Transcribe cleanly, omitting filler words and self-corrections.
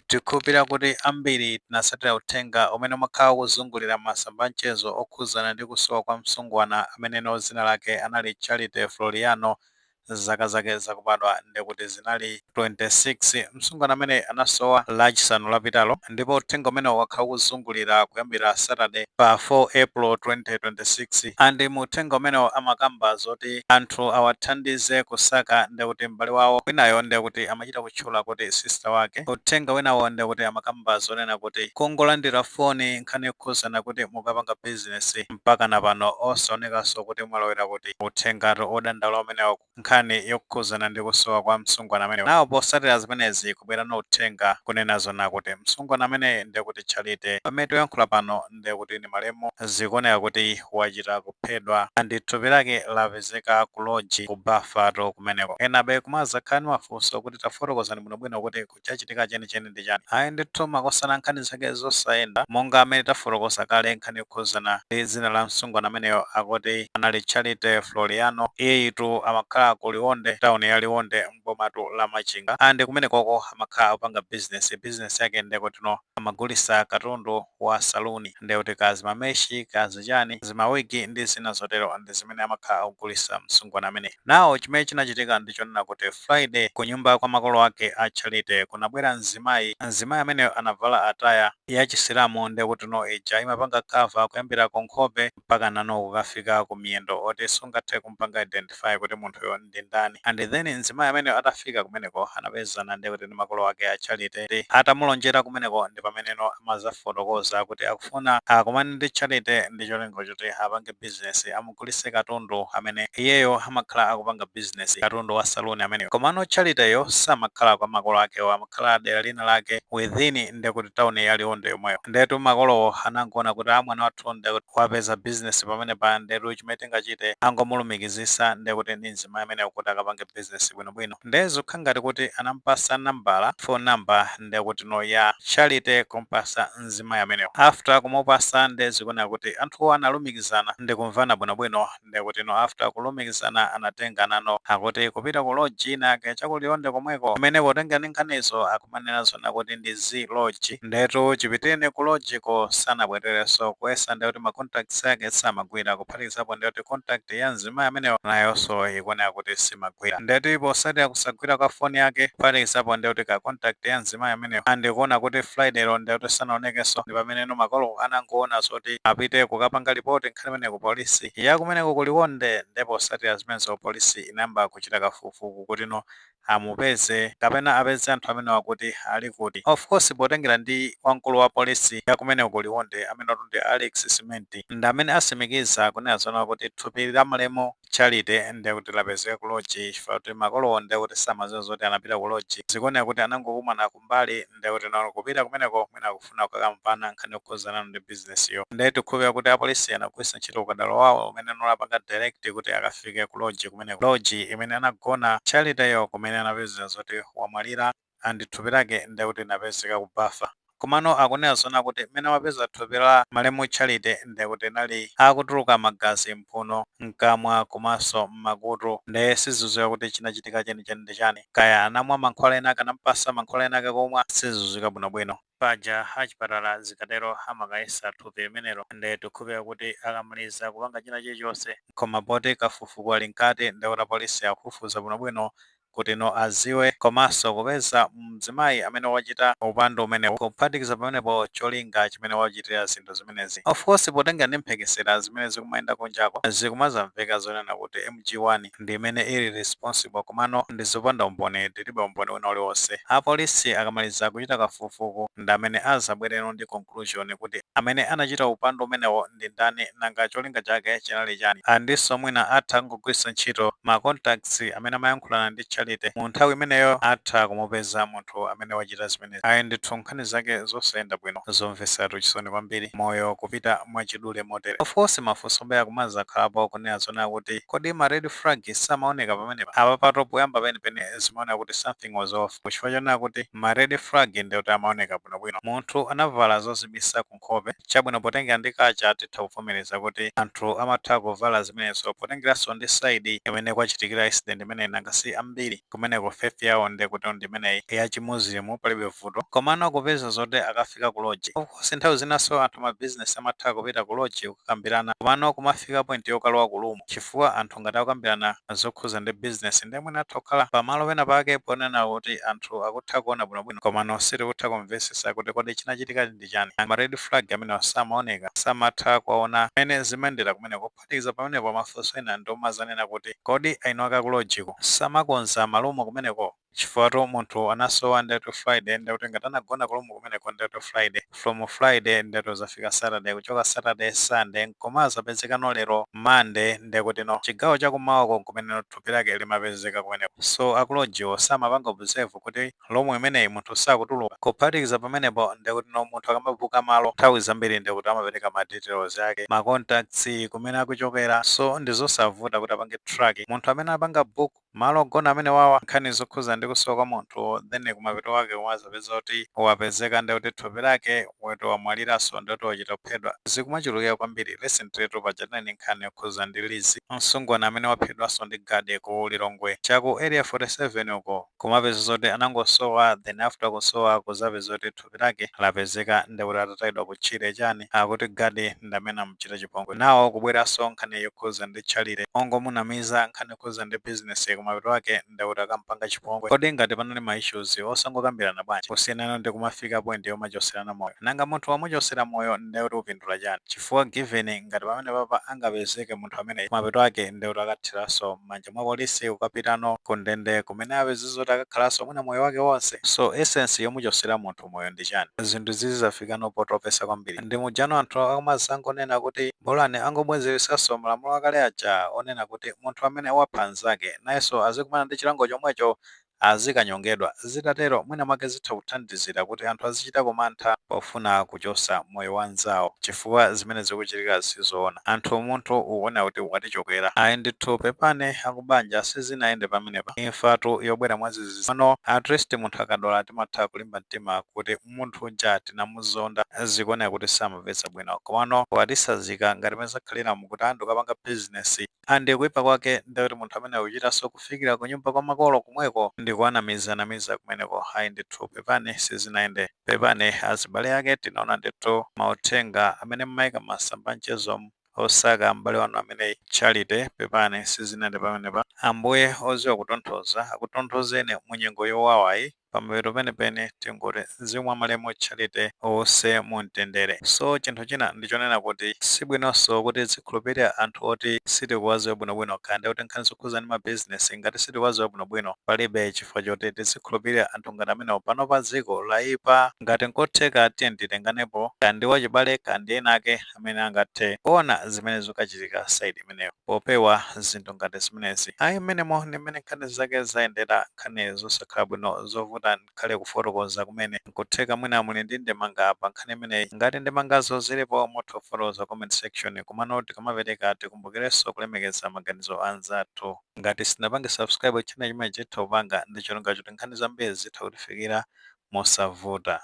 Tikukhulupirira kuti ambiri tinasatira uthenga umene umakhala ukuzungulira masamba mchezo okhuzana ndi kusowa kwa msungwana ameneno dzina lake anali Charity Floriano, zaka zake zakubadwa ndikuti zinali 26. Msungwana amene anasowa Lachisanu lapitalo, ndipo uthenga umene wakhala ukuzungulira kuyambira Saturday pa 4 April 2026. And mu uthenga umenewo amakamba zoti anthu awathandize kusaka ndikuti m'bale wawo winayo, ndikuti amachita kutchula kuti sister wake. Uthenga winawo ndikuti amakamba zonena kuti kungolandira foni nkhani yokhuzana kuti mukapanga bizinesi, mpaka na pano osaonekanso kuti mwalowera kuti. Uthengatu odandaula umenewo, nkhani yokhuzana ndi kusowa kwa msungwana amenewo. Nawo posatira zimenezi kubwera uthenga kunena zona kuti msungwana amene ndikuti Charity, pamene toyankhula pano ndikuti ni malemu, zikuoneka kuti wachita kuphedwa and thupi lake lapezeka ku lodge ku bafato kumeneko. Enabe kumazakhala ndi mafunso kuti tafotokozani bwinobwino kuti chachitika chenicheni ndi chani. Ayi ndithu, makosana, nkhani zake zosayenda monga amene tafotokoza kale. Nkhani yokhuzana ndi dzina la msungwana ameneyo akuti anali Charity Floriano. Iyeyitu amakhala ku Liwonde, tawuni ya Liwonde, mbomatu la Machinga, and kumenekoko amakhala akupanga business. Business yake ndekutino amagulisa katundu wa saluni, ndekuti kazi ma mesh, kazi chani, zima wig ndi zina zotero, ndi zimene amakhala akugulisa msungwana amene. Nawo chimene chinachitika ndichonena kuti Friday ku nyumba kwa makolo ake a Charity kunabwera mzimayi. Mzimayi ameneyo anavala attire ya Chisilamu, ndekuti no ija imapanga cover kuyambira ku nkhope mpaka nano kukafika ku miyendo, oti sungathe kumpanga identify kuti munthuyo ndi ndani. And then mzimayi ameneyo atafika kumeneko anapezana ndekuti ndi makolo ake a Charity. Atamulonjera kumeneko ndi pameneno amazafotokoza kuti akufuna akumane ndi Charity ndi cholinga choti apange business, amugulise katundu amene iyeyo amakhala akupanga business, katundu wa saluni ameneyo. Komano Charityyo samakhala kwa makolo akewo, amakhala dera lina lake within ndekuti tawuni ya Liwonde yomweyo. Ndetu makolowo anangoona kuti a mwana wathu ndekuti wapeza business pamene pa, ndetu chimene tingachite angomulumikizisa ndekuti ndi mzimayi ameneyo kuti akapange business bwinobwino. Ndezokha ngati kuti anampasa nambala, phone number ndekuti no ya Charity, kumpasa mzimayi ameneyo. After kumupasa, ndezikuoneka kuti anthuwo analumikizana ndikumvana bwinobwino. Ndekuti no after kulumikizana anatenga nano akuti kupita ku lodge inake chakuLionde komweko, kumene potenga ndi nkhanizo akumanena zona kuti ndi Z Lodge. Ndetu chipitene ku lodge ko sanabwererenso kuyesa, ndekuti ma contacts ake samagwira, kuphatikizapo ndekuti contact ya mzimayi ameneyo nayonso ikuoneka kuti simagwira. Ndetu posatira kusagwira kwa foni yake, kuphatikizapo ndekuti ka contact ya mzimayi ameneyo, andikuona kuti Friday lo ndekuti sanaonekenso, ndi pameneno makolo anangoona zoti apite kukapanga ripoti nkhani imene ku polisi ya kumeneko ku Liwonde. Ndipo posatira zimenezo polisi inayamba kuchita kafukufuku kuti no amupeze kapena apeze anthu amenewa kuti ali kuti. Of course, potengera ndi wamkulu wa polisi ya kumeneko ku Liwonde amene ndi Alex Cement, ndi amene asimikiza kunena zona kuti thupi la malemu Charity ndekuti lapezeka ku lodge, chifukwa kuti makolowo ndekuti samadziwa zoti anapita ku lodge. Zikuoneka kuti anangokumana kumbali, ndekuti no kupita kumeneko mwina akufuna kukampana nkhani yokhuzana ndi business yo. Ndiye tikukhulupirira kuti apolisi anagwiritsa ntchito ukadaulo wawo umene nolapanga direct kuti akafike ku lodge kumeneko, lodge imene anagona Charityyo, kumene anapeza zoti wamwalira and thupi lake ndekuti linapezeka ku bafa. Komano akunena zona kuti mmene amapeza thupi la malemu Charity ndekuti nali akutuluka magazi mphuno, mkamwa komanso mmakutu. Ndiye sizidziwika kuti chinachitika chenicheni ndi chani, kaya anamwa mankhwala ena, akanampasa mankhwala ena akakumwa, sizidziwika bwinobwino. Paja achipatala zikatero amakayesa thupi limenelo, ndiye tikukhulupirira kuti akamaliza kupanga china chilichonse. Koma poti kafukufuku ali mkati, ndekuti apolisi akufufuza bwinobwino kuti no aziwe komanso kupeza mzimayi amene wachita upandu umenewu, kuphatikiza pamenepo cholinga chimene wachitira zinthu zimenezi. Of course, potenga ndi mphekesera zimene zikumayenda kunjako, zikumazamveka zonena kuti MG1 ndi imene ili responsible, komano ndi zopanda umboni, tilibe umboni wina uliwonse. Apolisi akamaliza kuchita kafukufuku ndi amene azabwereno ndi conclusion kuti amene anachita upandu umenewo ndi ndani, nanga cholinga chake chinali chani. Andinso mwina atha kungogwiritsa ntchito ma contacts amene amayankhulana ndi Charity mu nthawi imeneyo, atha kumupeza munthu amene wachita zimenezi. Ayi ndithu, nkhani zake zosayenda bwino, zomvesatu chisoni kwambiri, moyo kupita mwachidule motere. Of course, mafunso omwe akumazakhalapo kunena zona kuti kodi ma red flag samaoneka pamenepa? Apa pato poyamba penipene zimaoneka kuti something was off, kuchifukwa chonena kuti ma red flag ndikuti amaoneka bwinobwino. Munthu anavala zozibisa ku nkhope, chabwino, potengera ndi kacha titha kuvomereza kuti anthu amatha kuvala zimenezo, potengeranso ndi side imene kwachitikira incident imene, nanga si ambiri. kwambiri kumeneko. Faith yawo ndi kuti ndimeneyi ya Chimuzimu, palibe vuto. Komano kupeza zoti akafika ku lodge, of course nthawi zinaso anthu ma business amatha kupita ku lodge kukambirana, komano kumafika point yokalowa ku room, chifukwa anthu ngati akukambirana zokhuza ndi business, ndi mwina atha kukhala pamalo pena pake ponena kuti anthu akutha kuona bwinobwino. Komano sitikutha kumvesesa kuti kodi chinachitika ndi chani. Ma red flag amene samaoneka, samatha kuwaona mmene zimayendera kumeneko. Kuphatikiza pamenepo, mafunso ena ndi omazanena kuti kodi aino ake aku lodgeko samakonza ma room kumeneko? Chifukwa munthu anasowa ndeto Friday, ndekuti ngati anagona ku room kumeneko ndeto Friday, from Friday ndeto zafika Saturday, kuchoka Saturday Sunday, koma zapezekano lero Monday, ndekuti no chigawo chakumawako kumene thupi lake limapezeka kumeneko. So aku lodgewo samapanga observe kuti room imeneyi munthu sakutuluka? Kuphatikiza pamenepo, ndekuti no munthu akamabuka malo nthawi zambiri ndekuti amapereka ma details ake, ma contacts, kumene akuchokera, so ndizosavuta kuti apange track munthu amene apanga book malo ogona amene wawa. Nkhani zokhuza ndi kusowa kwa munthu, then kumapeto wake kumazapeza kuti wapezeka, ndekuti thupi lake weto wamwaliranso, ndekuti wachita kuphedwa, zikumachulukira kwambiri. Recently paja tinali nkhani yokhuza ndi Lizi, msungwana amene waphedwanso ndi guard ku Lilongwe chaku Area 47 uko. Kumapeza zoti anangosowa, then after kusowa kuzapeza kuti thupi lake lapezeka, ndekuti atatayidwa kutchire chani, akuti guard ndamene amuchita chipongwe. Nawo kubweranso nkhani yokhuza ndi Charity, ongomunamiza nkhani yokhuza ndi business, kumapeto ake ndekuti akampanga chipongwe. Kodi ngati panali ma issues osangokambirana bwanji, kusiyana ndi kumafika point yomachoserana moyo? Nanga munthu wamuchosera moyo ndekuti upindula chani? Chifukwa given ngati pamene papa angapezeke munthu amene kumapeto ake ndekuti akathiranso m'manja mwa polisi, kukapitano ku ndende kumene apeze zoti akakhalanso mwina moyo wake wonse. So essence yomuchosera munthu moyo ndi chani? Zinthu zizi zafikano potopesa kwambiri. Ndi mujano anthu akumazangonena kuti bolani angobwezeresanso malamulo akale aja onena kuti munthu amene wapha anzake nayenso azikumana ndi chilango chomwecho, azikanyongedwa. Zitatero mwina mwake zitha kuthandizira kuti anthu azichitako mantha pofuna kuchosa moyo wa anzawo, chifukwa zimene zikuchitika sizoona. Anthu munthu ukuona kuti watichokera, ayi ndithu, pepane akubanja, sizinayende pamenepa. Imfatu yobwera mwazizi pano, at least munthu akadwala timatha kulimba mtima kuti munthu uja tinamuzonda, zikuoneka kuti samamvetsa bwino. Komano watisazika ngati mazakhalira mukuti anthu kapanga business andi kuipa kwake ndikuti munthu amene akuchitanso kufikira ku nyumba kwa makolo kumweko ndikuwanamizanamiza kumeneko. Ayi ndithu, pepani, sizinayende, pepani azibale ake. Tinaona ndithu mauthenga amene mmayika masamba mchezo osaka m'bale wanu amene Charity, pepani, sizinayende pamenepa. Ambuye oziwa kutonthoza akutonthozeni mu nyengo yowawayi. Pamapeto penepene tingoti mzimu wa malemu Charity uwuse mumtendere. So chinthu china ndichonena kuti sibwinonso kuti zikhulupirira anthu oti sitikuwaziwa bwinobwino, kandi kuti nkhani zokhuza ndi mabizinesi ngati sitikuwaziwa bwinobwino, palibe chifukwa choti tizikhulupirira anthu ngati amenewo. Pano pa dziko laipa, ngati nkotheka tiye titenganepo kandi wachibale kandi ena ake amene angathe kuona zimene zikuchitika side imeneyo, popewa zinthu ngati zimenezi. Ayi, mmenemo ndi mmene nkhani zake zayendera, nkhani zosakhala bwino, zovuta khale kufotokoza kumene. Nkutheka mwina muli ndi ndemanga pa nkhani imeneyi. Ngati ndemangazo zilipo, mutha kufotokoza comment section. Komano tikamapereka tikumbukirenso kulemekeza maganizo anzathu. Ngati sinapange subscribe channel chimene, chitha kupanga ndi cholinga choti nkhani zambiri zitha kutifikira mosavuta.